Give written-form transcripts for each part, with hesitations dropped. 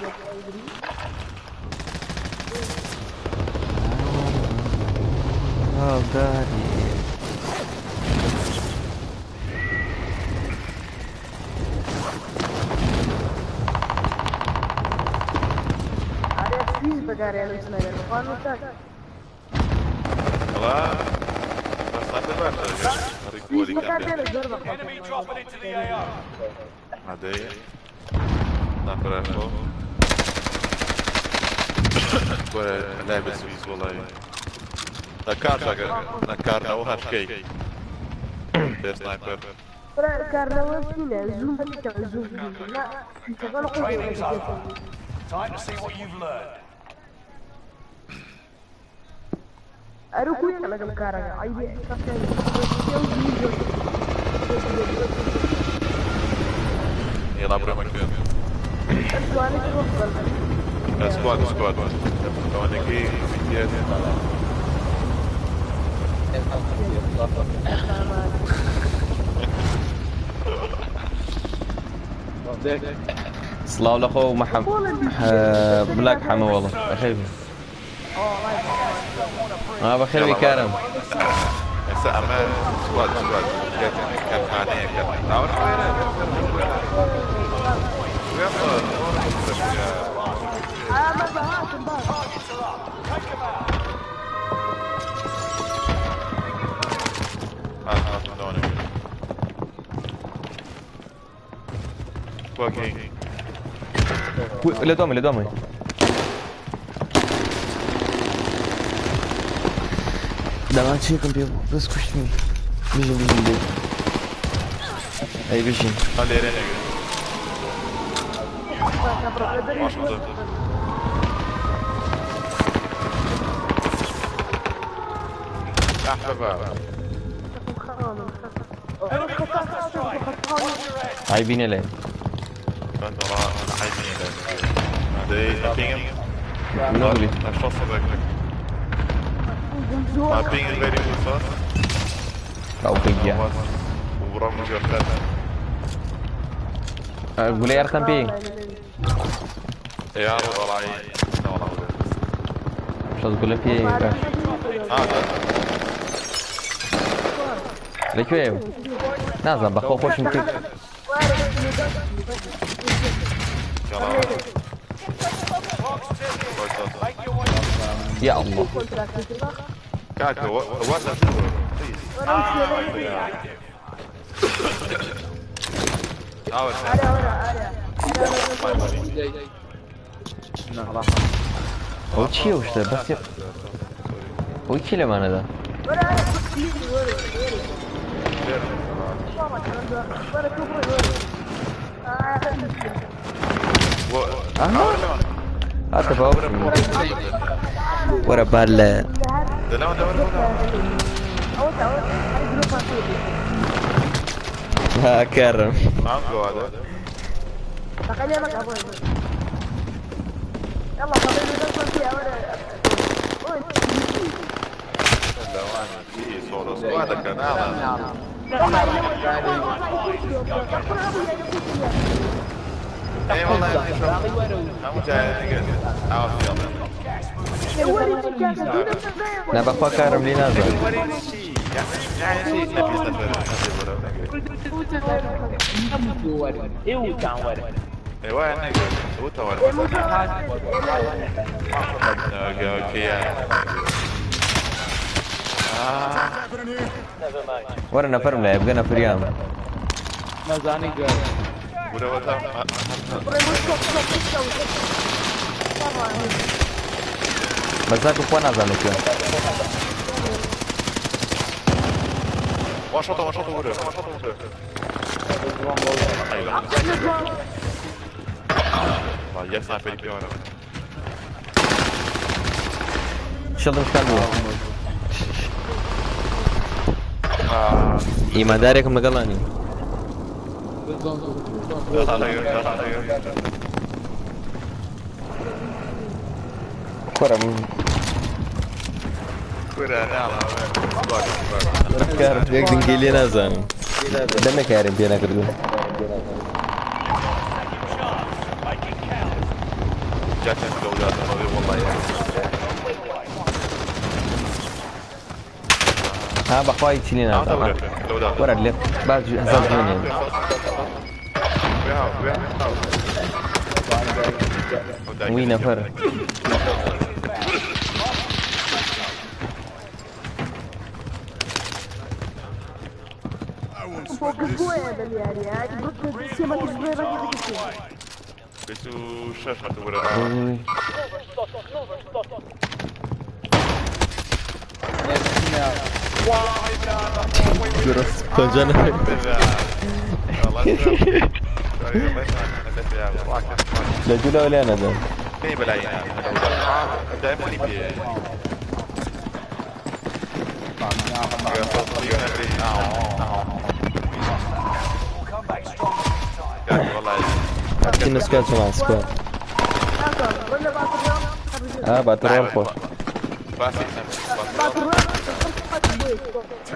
Oh God. Enemy dropping into the AO. عادية سنايبر فوق لعبة سويس والله نكار نوها شكي سنايبر. Training's over. Time to see what you've learned. يلا برا مكان سكواد سكواد كي سلاو لخو محم بلاك حمو والله بخير. بخير كرم. هسه اما سكواد سكواد كان ثانية كان لە دوامە لە دوامە. دەماچێکم پێ بوو بەس کوشتنی. بژین بژین بێ. ئەی بژین. عيبين لين. My ping is very good fast. قولي ارتم بي. يا والله شو تقول بي؟ لەکوێ؟ نازانم بەخۆ خۆشم کرد. يا الله. كاكا what please. ئەو چییە ئەو شتە بەس ئەوی چی لەمانەدا؟ هاتە باوەڕم وەرە بار لە ها كرم. نا بەخوا کارم لێ نازانم. وەرە نەفەرم لایە بگەنە فریام. بەزاک و خوا نازانم لەکوێ. شڵم شکان بووە. ئیماندارێکم لەگەڵا نیم. کوڕم کارم یەک دنگی لێ نازانم. دەمێک کاریم پێ نەکردووە. جاتیان لەولا والله. ها بەخوای چی لێ نادەم وەرە لێ باز هەزار جوێنێ. وی نەفەر. درست پەنجا نەفەر. لە دوو لەوە لێیان نەدەن. We'll come back stronger this time. چینە squad جەماعە squad. ئا battle royale خۆش.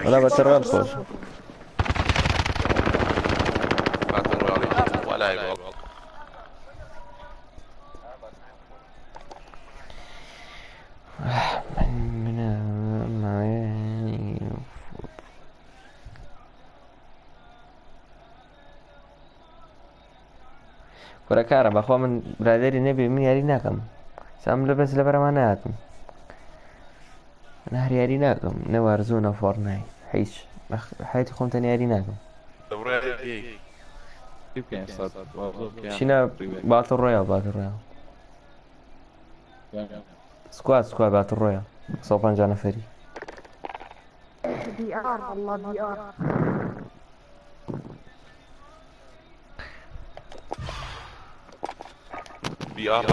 وەڵا battle royale خۆش. کورە کارە بەخوا من برادەری نەبێ من یاری ناکەم. سام لە بەس لەبەرەوە نهاتم. من هەر یاری ناکەم نە Warzone نە Fortnite هیچ حیاتی خۆم تەنیا یاری ناکەم. چینە battle royale battle royale squad squad battle royale 150 نەفەری. BR والله BR. BR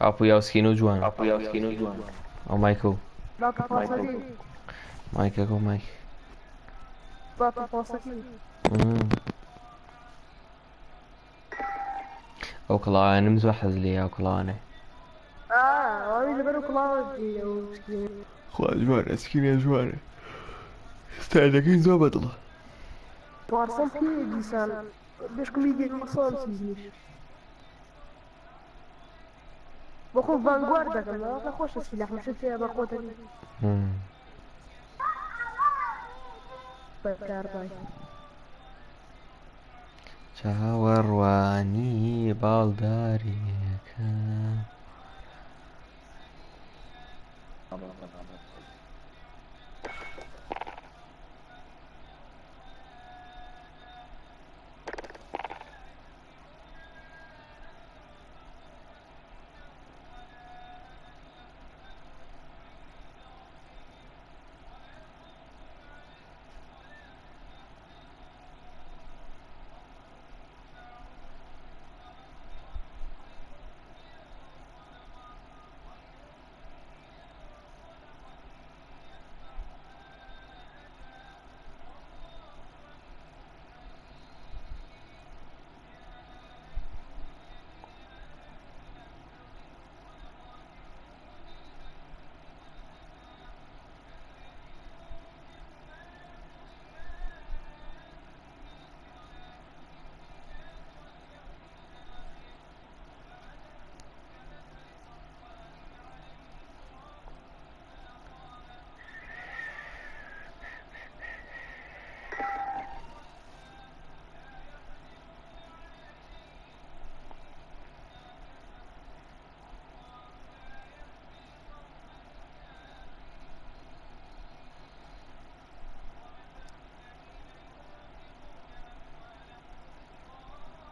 ئاپو یاو skin و جوان. ئەو مایکۆ. battle pass ەکەی. مایکەکە و مایک. battle pass ەکەی. ئەو کڵاوانم زۆر حەز لێیە ئەو کڵاوانەی. ئەوەی لەبەر ئەو کڵاوە ئەو skin ە. خوا جوانە skin ە جوانە. ستایلەکەی زۆر بەدڵە. وارسۆن پێیە دیسان بێشکم لیگێک وەسان season یش. بۆ خۆم Vanguard دەکەم لە خۆشە سیلاح مشت تێیە بە قۆتەکەی. بەکاربای. چاوەڕوانی باڵدارێکە.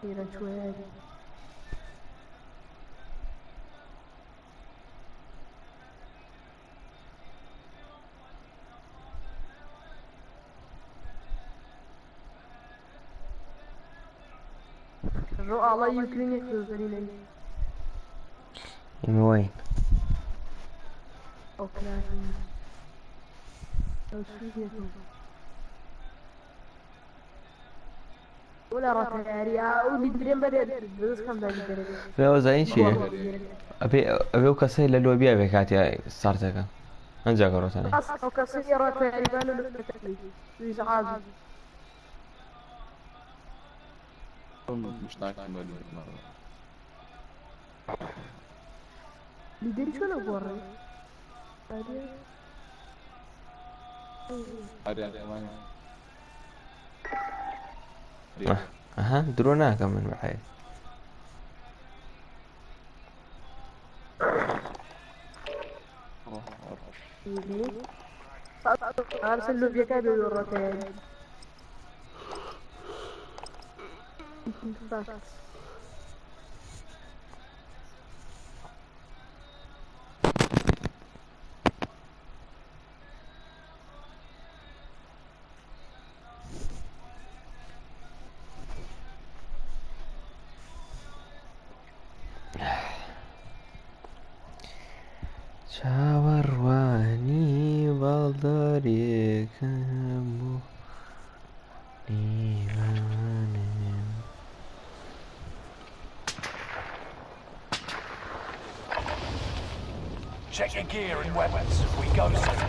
لێرە چووە. ڕۆ ئاڵای یوکرین زەرینەی ئێمە واین ئۆکرانیا ئەو سوودێک ولا ڕەتەیاری ئەو لیدرێن بەرێ دەست کەم داگیرێ. ئەوە زانین چییە؟ ئەبێ ئەو کەسەی لە لۆبیا بێ کاتێ ستارتەکە ئەنجا گەڕۆتەنێ. ئەو کەسەی ڕەتەیاریبان و لەکەی ویزعاج. مش ناکەم لیدەری چۆنە گۆڕێ؟ ئەها درۆ ناکەم من بەحەیە. ئارسل لۆبیەکە بێ ڕەتەیاری. چاوەڕوانی باڵدارێکم بوو نیوانم. Check your gear and weapons. We go soon.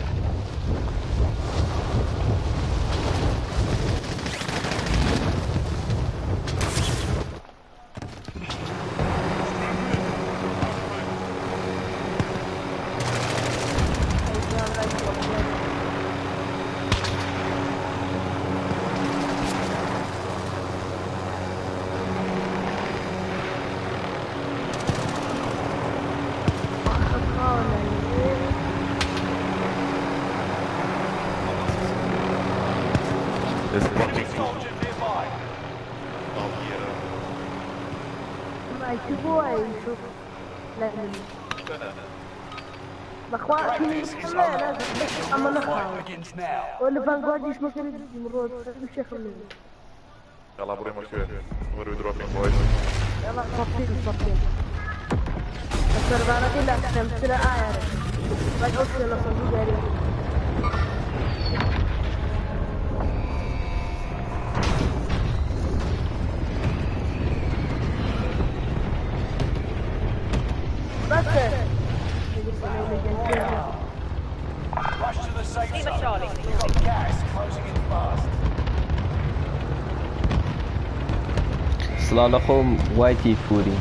Enemy soldier nearby. بەخوا Practice is over. The ئەمە real نەخاوە fight begins now. ولا فانجوارديش ممكن مرات مش خلينا. يلا بڕۆ مەکوێ. Where we dropping boys? يلا صفين صفين السربانة لا تمثل آية ما أوصل لصندوق يعني. بس Rush to the safe Lima zone. Charlie. You've got gas closing in fast. سڵاو لە خۆم وایتی فوری.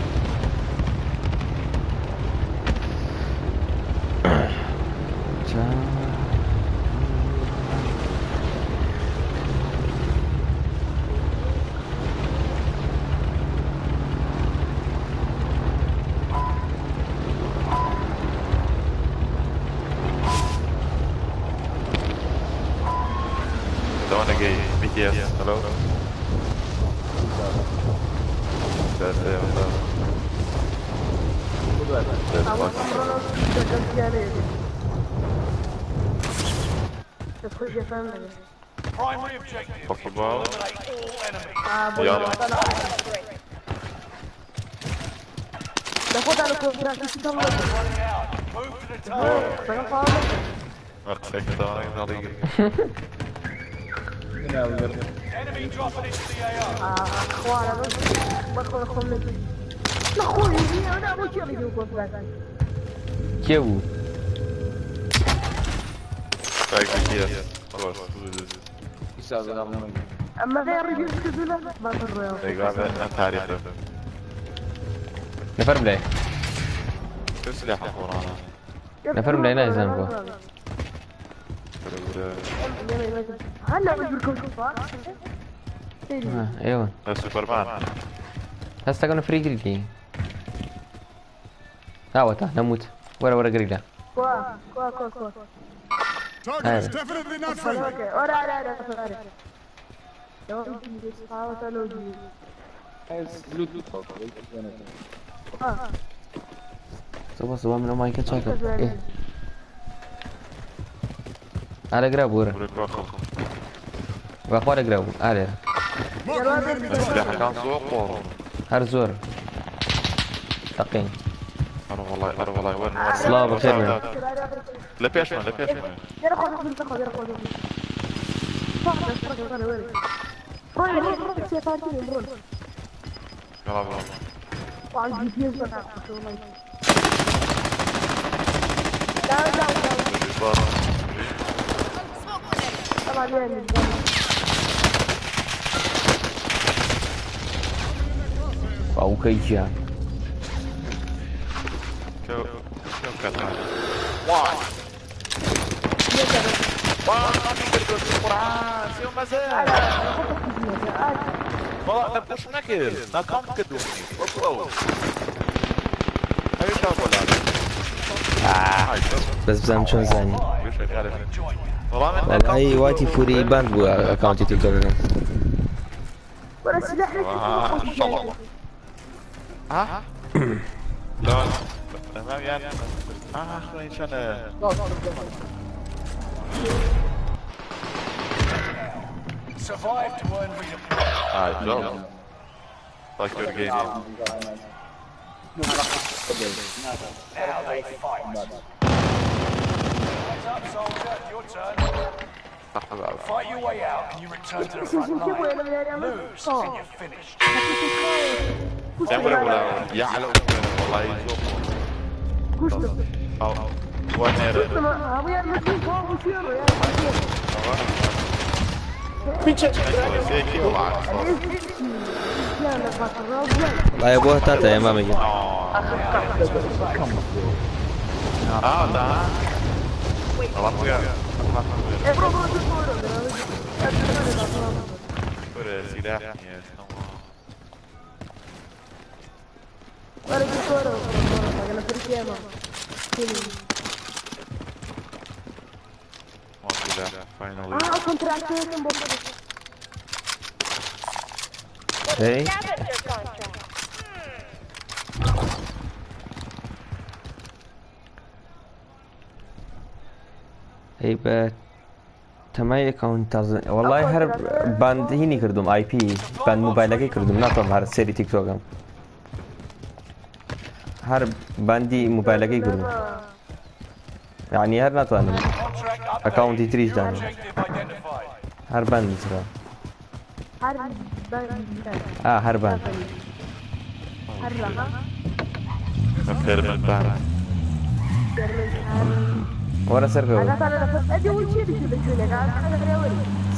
Don't want to get BTS. Hello? That's it. That's fuck. Primary objective Fuck is to ball. eliminate all enemies. يلا. ناخد على كونتراكت Running out. Move to the target. Enemy dropping into the AO. اخوانا بس بدخل اخونا لا خوي انا ابو شيء يجيب كونتراكت. کێ بوو؟ Tag BTS. خلاص. اما غير ريفيو كذا ما بالرياض. تاريخ. نەفەرم لای. شو سلاح قرانا؟ نەفەرم لای نایزانم بۆ. هلا بجبركم ئێوە سوپەرمان. هەستەکەن فری گریلی ئاوەتە نەموت وەرە وەرە گریلا. كوا كوا كوا كوا. Target is definitely not friendly. اوكي ورا ورا ورا ورا لو سبا سبا منەوە مایکە چاکە. ئارە گرا بوو بەخوا لە گرا بوو ئارێرە. Marking enemy target. سلاحەکان زۆر قۆڕ. هەر زۆر تەقین. والله والله وين سڵاو بەخێر بێن. لە پێشمان لە پێشمان. يلا بابا. باوکەی گیان. بەس بزانم چۆن زانی. وەڵی واتی فوری باند بوو ئەکاونتی تیکتۆکەکەم. ها؟ لا تمام يعني Survive to earn redeployment. Like your game. Now they fight. Heads up, soldier. Your turn. Fight your way out and you return to the front line. Lose and you're finished. يا على والله والله بۆ تاتە ئێمامێکی. Hey. هی بە تەمای ئەکاونت تازە وەڵای هەر باند هینی کردم آی پی باند مۆبایلەکەی کردم ناتوانم هەر سەیری تیکتۆکەم هەر باندی مۆبایلەکەی کردم یعنی هەر ناتوانم ئەکاونتی تریش دانم هەر باند نووسرا هەر باند وەرە سەرکەوە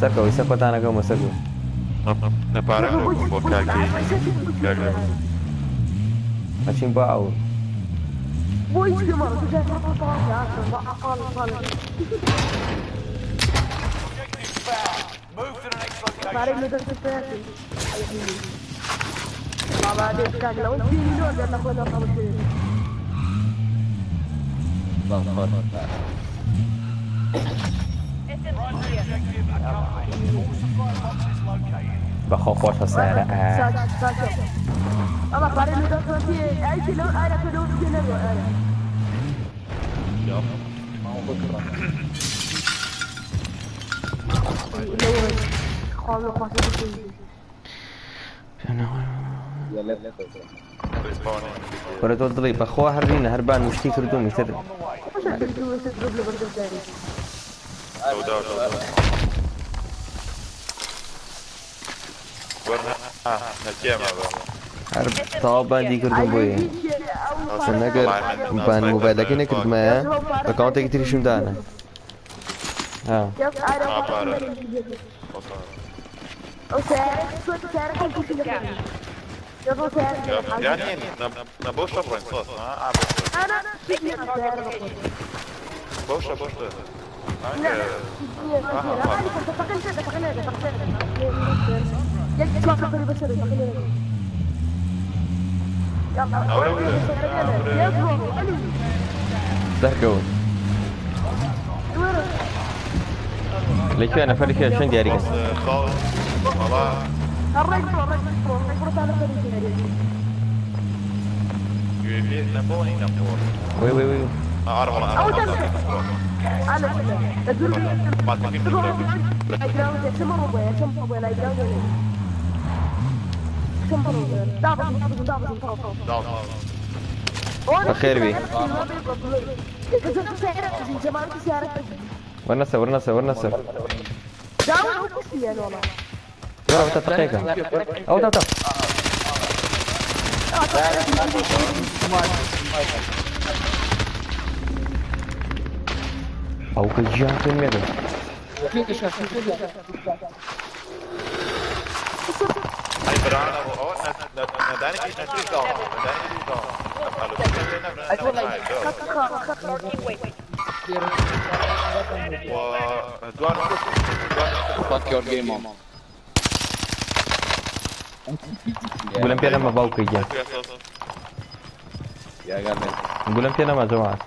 سەرکەوە ئیسە کۆتانەکەومە سەرکەوە. ئەچین بۆ ئەو. بەخۆ خۆشە سارە. وەرە تۆ دڵی بەخوا هەر بینە هەر بان مشتی کردوم ئیتر. هەر تەواو باندی کردم بۆیە نەگەر باند مۆبایلەکەی نەکردمایە ئەکاونتێکی تریشم دانا. يعني نبوشة برنسوس بوشة بوشة سەرکەون لەکوێ نەفەری کوێ چۆن دیاری کەس؟ وي وي وي بەخێربێی. وەرنە سەر وەرنە سەر وەرنە سەر. وەرە بەتە تەقێکە. ئەو تا تا. ئەو کە گیان خوێن مێدە. ئەی برانە بۆ ئەوە نەدانێکی نەتریش داوە نەدانێکی داوە Fuck your game on. گولم پێ نەما باوکە گیان. گولم پێ نەما جەماعەت.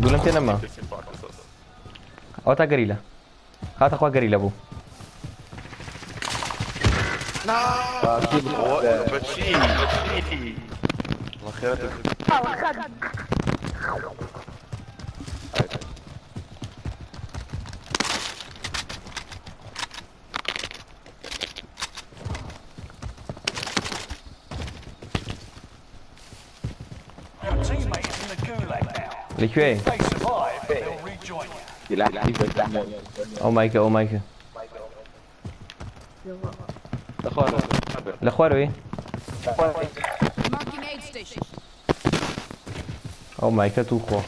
گولم پێ نەما. ئەوە تا گەریلا. هاتە خوا گەریلا بوو. Your teammate is in the gulag now. لەکوێ؟ If they survive, they'll rejoin you. ئەو مایکە ئەو مایکە. لە خوارەوەی؟ Marking aid station. ئەو مایکە تو خۆ.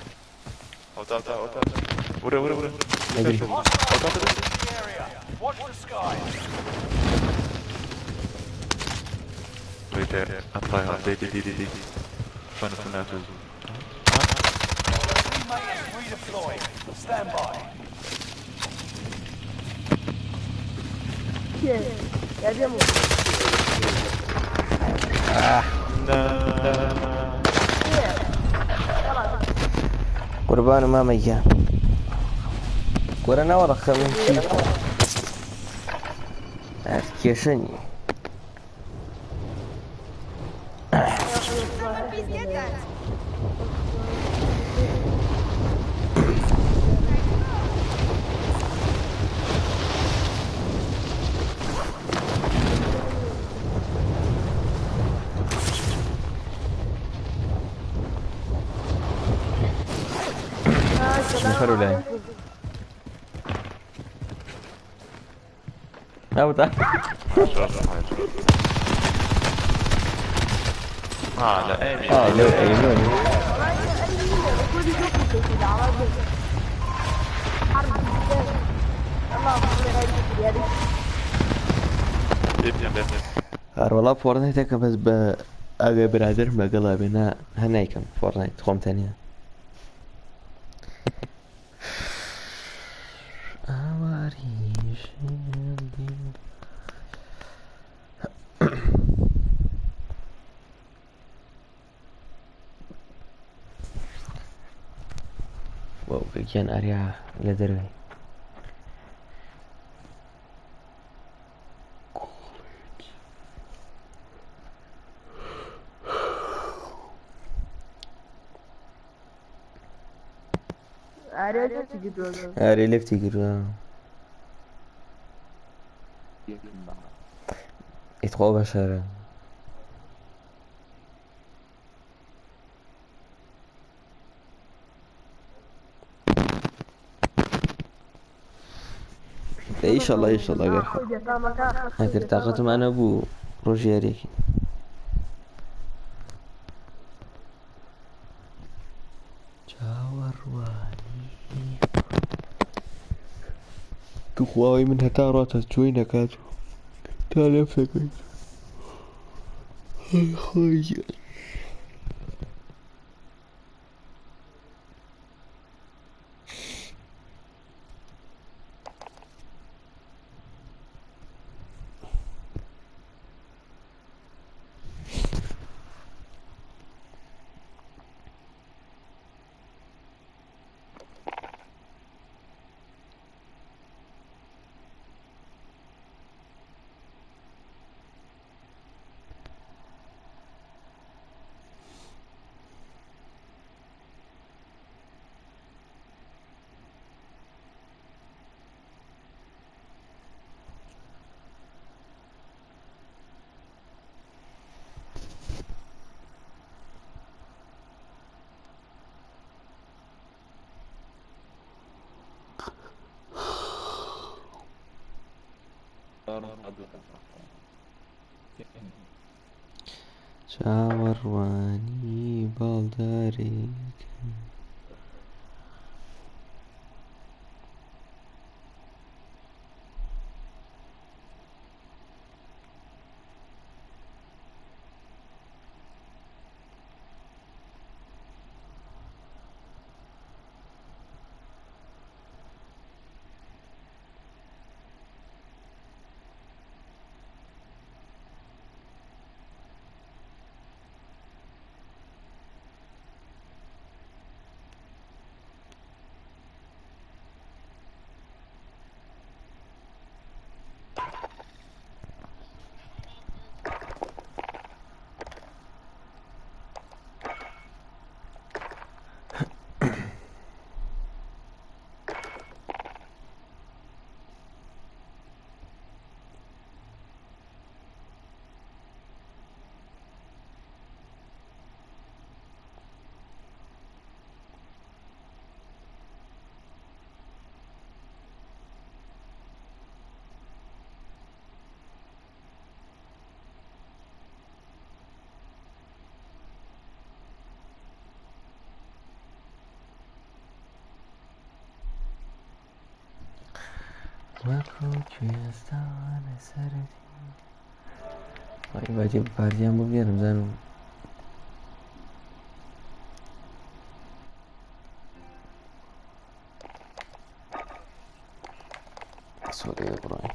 ئەگری. The area. Watch the skies. Teammate is redeployed. Stand by. قوربان مامە گیان. کورە ناوەڵە خەمم چی؟ کێشە نییە. Someone please get that. نەفەر و لای. ئەو تا. آه لو أيمون. هەروەڵا فۆرنایتەکە بەس بە ئەگەر برادرم لەگەڵا بێ نا هەر نایکەم فۆرنایت خۆم تەنیا. واو گیان ئاریا لە دەرەوەی. ئارێ لەفتی کردووە. ئیتخوا بەشەرە. ئیشەڵا ئیشەڵا گەر ئەگەر تاقەتمان نەبوو ڕۆژی یاریەکەین. چاوەڕوانی توخواوەی من هەتا ڕاتە جوی نەکات و تا لەفەکەیت. خۆی گیان. چاوەڕوانی باڵدارێکم. وەکو کوێستان سەرتی وای باجێ پارتیان بۆ بێنم زانم. سۆرێ بڕۆین.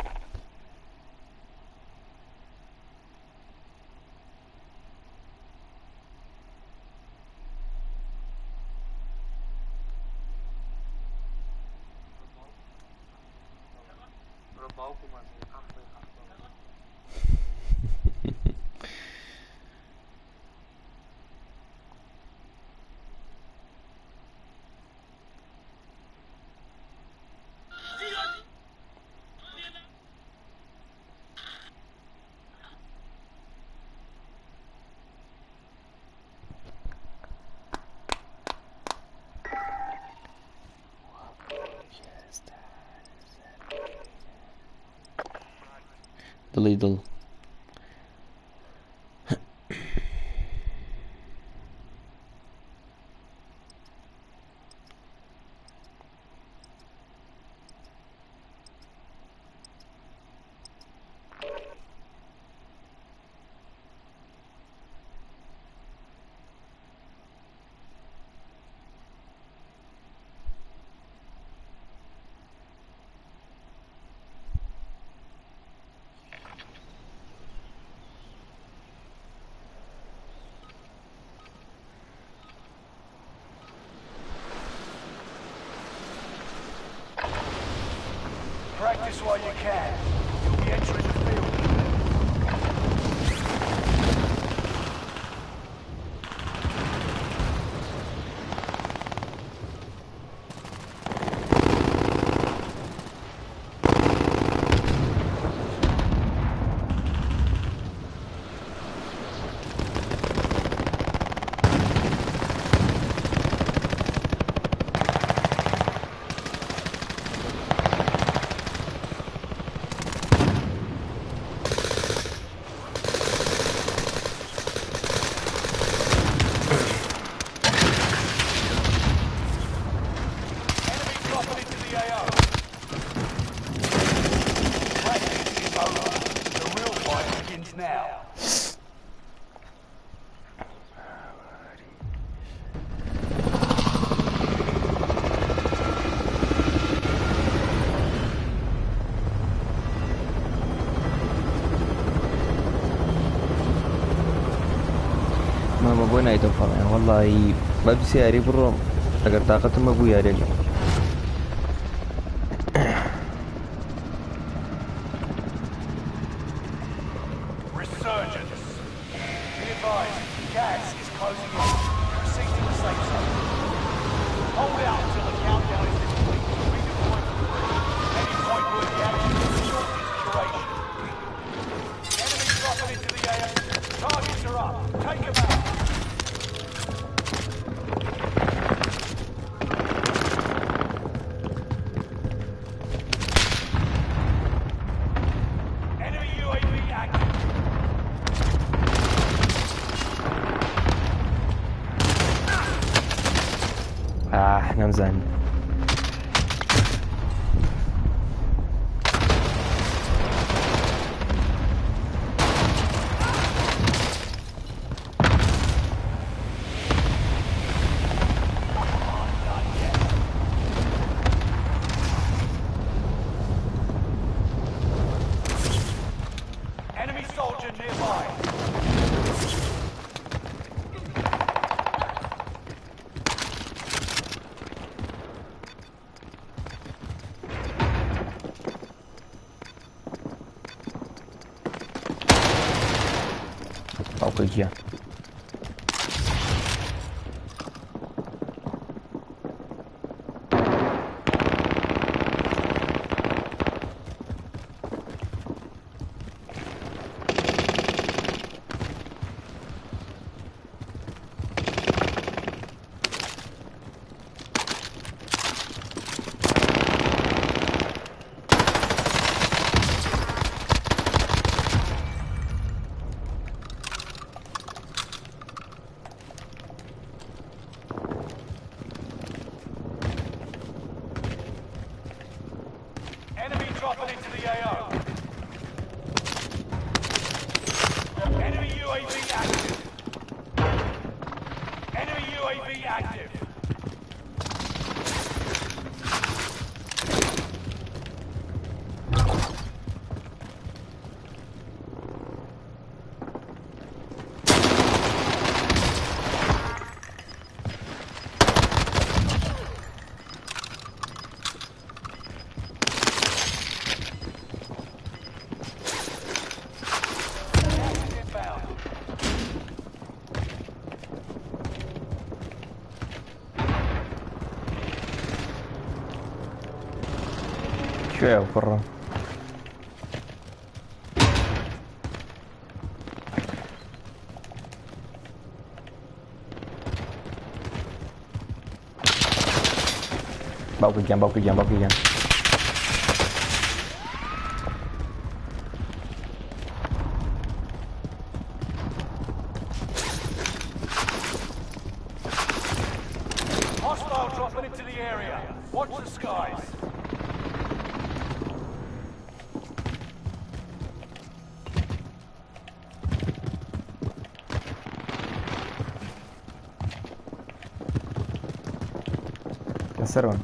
دڵی دڵ. Practice while you can. You'll be entering the field. Enemy dropping into the AO. Practice is over. The real fight begins now. مامە بۆ نایتە فەڵێن وەڵی بە دوو یاری بڕۆم ئەگەر تااقەتم بوو یارێکم. Resurgence. Be advised, gas is closing in. Proceed to the safe zone. Hold out until the countdown is complete to redeploy for free. Any point worthy action will shorten its duration. Enemy dropping into the AO. Targets are up. Take them out. ئاه نەمزانی. Enemy soldier nearby. باوکە گیان. Enemy dropping into the AO. Enemy UAV active. Enemy UAV active. Gas is inbound. کوێ ئەو کوڕە؟ باوکە گیان باوکە گیان باوکە گیان. Hostile dropping into the area. Watch the skies. لەسەرەوەن.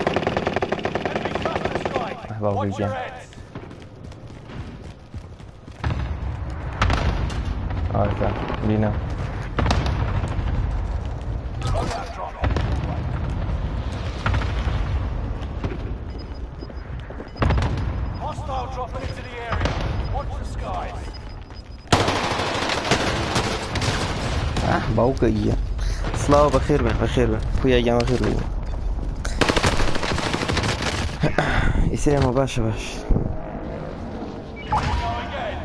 Enemy cluster strike. باوکە Watch your گیان. heads. ئاکە بینە. Loadout drop headed your way. Hostile dropping into the area. Watch the skies. ئاه باوکە گیان. سڵاو بەخێر بن بەخێر بن پویا گیان بەخێر بن. ئیسرێ ئەمە باشە باش. Go again.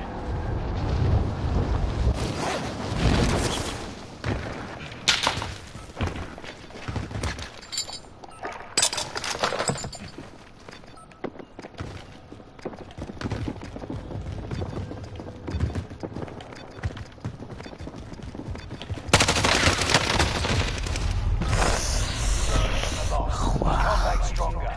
Lost. Come back stronger.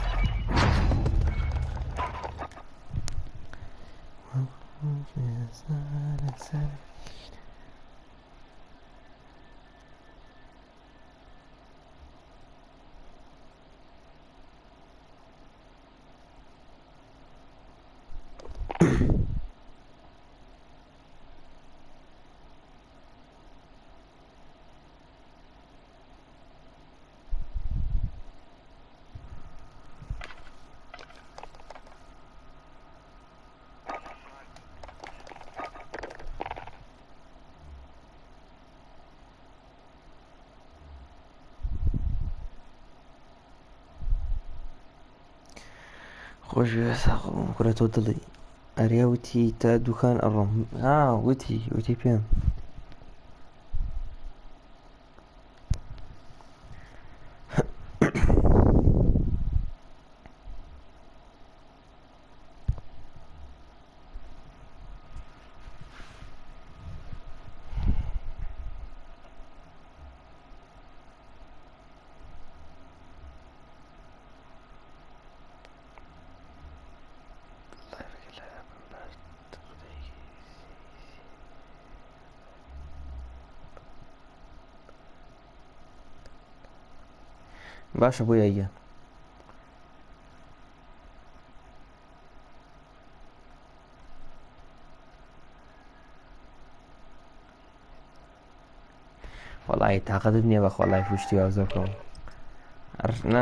خۆش ساقم کوڕە تۆ دڵی. ئەریا وتی تا دوکان ئەڕۆم. ئا وتی وتی پێم. باشە بۆ یاگیان. وەڵی تاقەتت نییە بەخوا لای پشتی وا زۆر بکەم. نا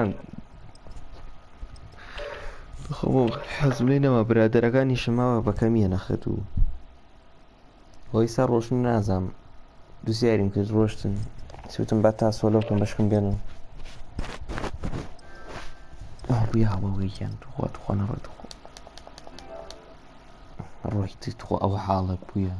خۆ حەزم لێ نەما برادەرەکانیشم ماوە بە کەمیە نەخێت و هۆی سەر ڕۆشن نازام دوسیاریم کرد ڕۆشتن سوتم بە تا سۆلۆ بکەم بەشکم بێنم بووە هەواوەیان توخوا توخوا نەڕۆی توخوا ڕۆیت توخوا ئەو حاڵە بووە.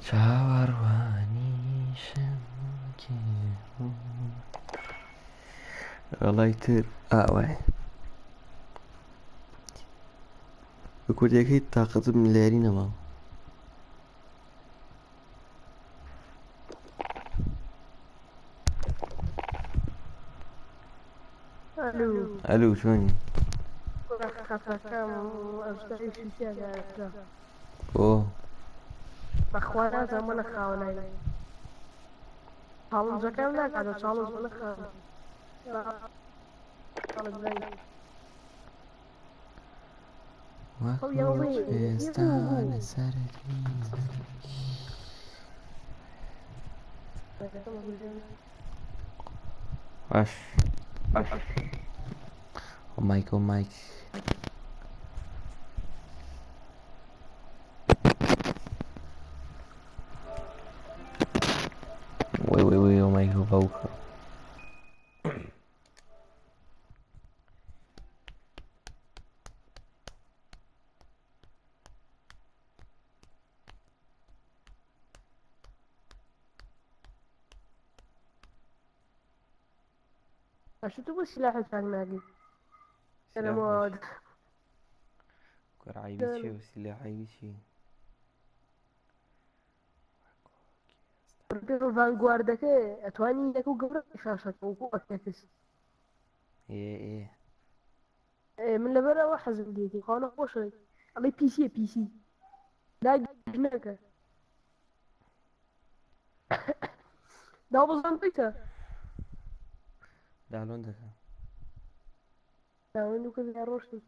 چاوەڕوانیشم وەڵای تر ئاوای بە کوردیەکەی تاقەتم لە یاری نەما. ئەلو. ئەلو چۆنی؟ کوڕە خەفەکەم ئەژدایشی تیادا کرا. بۆ؟ بەخوا نازانم وەلە خاوەنای. چاڵنجەکەم ناکاتەوە چاڵنج وەلە خاوەن. باش Oh Mike, oh Mike. Wait, wait, wait, oh Mike, oh Vocal. شو تبغى السلاح الفعال انا مواد كور عيبي شي وسلاح عيبي شي. ڤانگواردەکە ئەتوانی یەک و گەورە شاشەکە وەکو ئەکس. ئێ ئێ. من لەبەرەوە حەزم لێتی خۆنە خۆشە ئەڵێ پیسیە پیسی لا نەکە داوەزان بیتە داڵۆن دەکە. داوەند و کەس ڕۆشتن.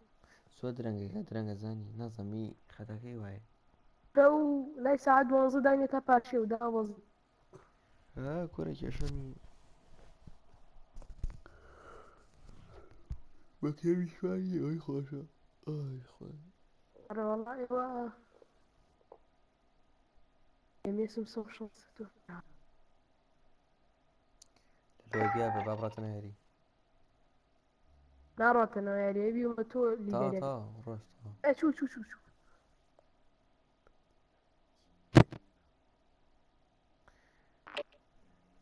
زۆر درەنگەکە درەنگە زانی نازەمی خەتەکەی وایە. ئەو لای ساعت 12 دانێ تا پارشێ و داوەزی. کورە کێشە نییە. بە کێوی شوانی ئەوی خۆشە. ئای خۆ. ئەرە وەڵا ئێوە ئێمێسم سۆ شەست تۆ. لەوە بیا بە با بڕاتە نەهێری. ناڕاتەنەوە یاریە بیومە تۆ تا لیدەرێک. تا ڕۆشت. ئە چوو چوو چوو چوو.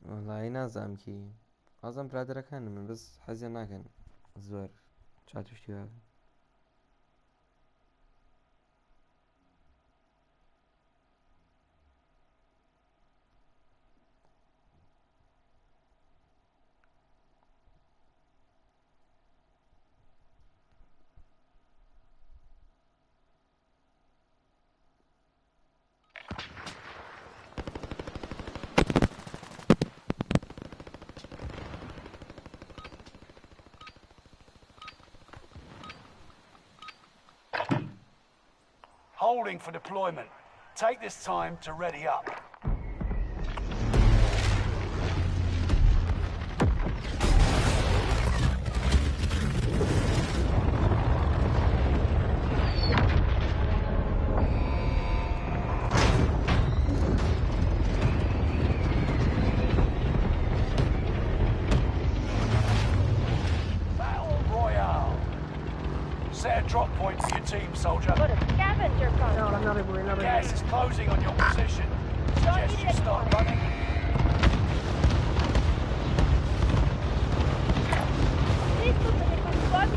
وەڵی نازانم کی ئازم برادەرەکانم من بەس حەزیان ناکەن زۆر چاتوشتی وابن. Holding for deployment. Take this time to ready up. Battle Royale. Set a drop point for your team, soldier. Got a scavenger contract. نەڕێ بۆی نەڕێ. Gas is closing on your position. Suggest you start running. This looks like a good spot.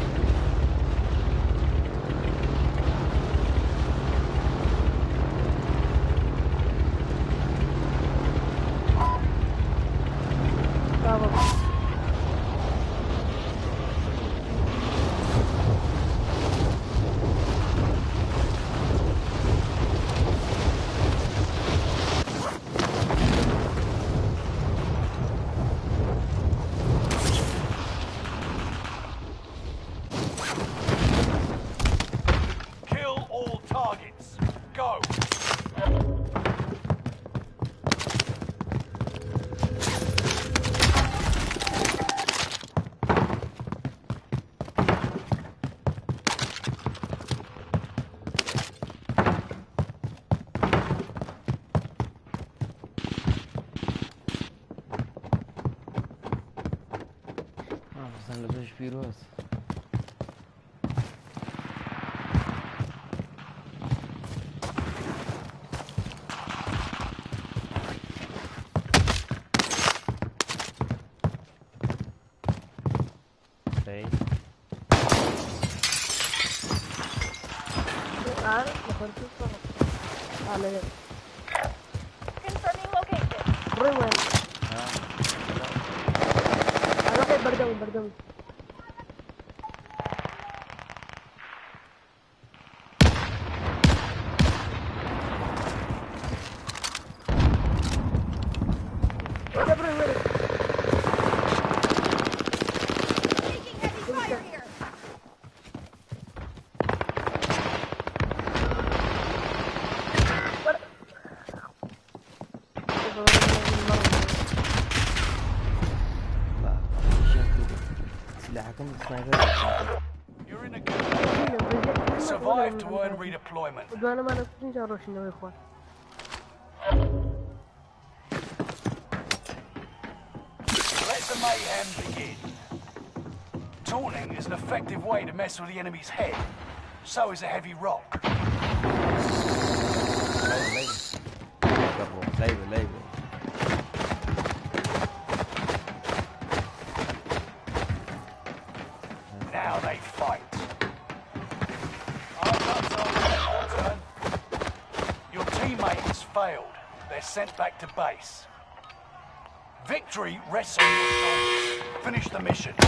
کوردستان لە تۆش پیرۆز. دەی Confirming location. بڕۆی وایە ها ئەڵقەی بەردەمم بەردەمم وەرە بڕۆی وەرە Taking heavy fire here. با ئیشیان کردم سلاحەکەم سنایپەر بوو. You're in a good position. Survive to earn redeployment. دوانەمانە کوشتین جا ڕۆشینەوەی خوار Let the mayhem begin. Taunting is an effective way to mess with the enemy's head. So is a heavy rock. لای بە لای بە لای بە لای بە Now they fight. Arms up, soldier. Your turn. Your teammate has failed. They're sent back to base. Victory rests on your shoulders. Finish the mission. To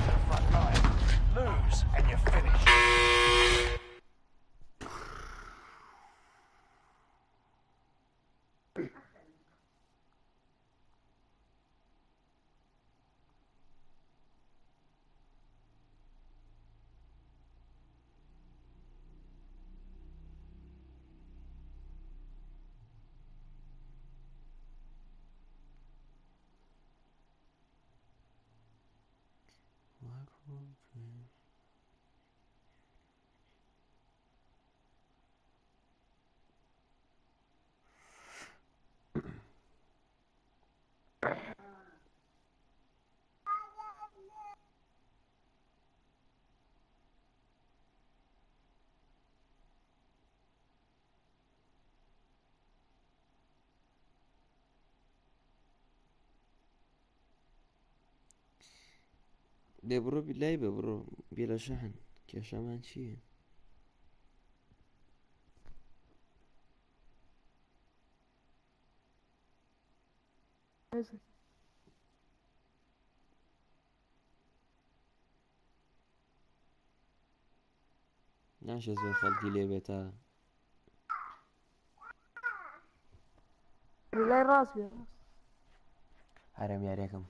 the front line. Lose and you're finished. دێ بڕۆ لای بە بڕۆ بێ لە شەحن کێشەمان چییە؟ ناشێ زۆر خەڵکی لێ بێت تا لای ڕاست بێ هەرم یاریەکەم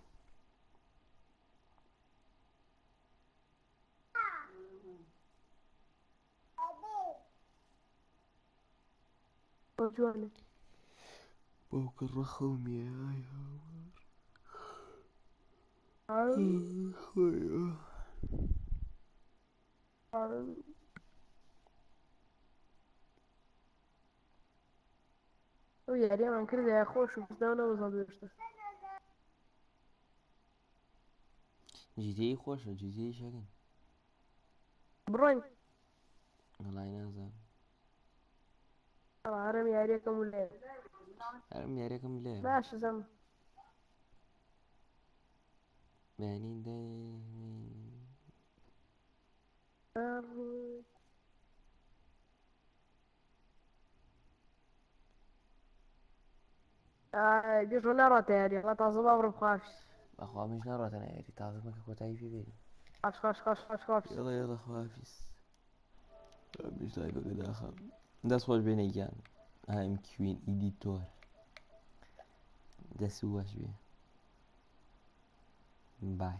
بۆ جوانە باوکە ڕەخەومیە ئای هاوار. ئەو یاریەمان کردایە خۆش و بزناو نەبەزاند هێشتا جیتیی خۆشە جیتیی شەکەن بڕۆین وەڵای نازانم هەرم یاریەکەم و لێ هەرم یاریەکەم لێ باشە زەم بەیانی دە بێژۆ ناڕاتە یاریە وە تازە با بڕۆ خواش بەخوا منیش ناڕاتە یاری تازە مەکە کۆتایی پێ بێنی خواش خواش خواش خواش خواش يلا يلا خوافیس منیش لای بەگە داخەم دەست خۆش بێنە گیان I'm Queen Editor دەست وەش بێ بای.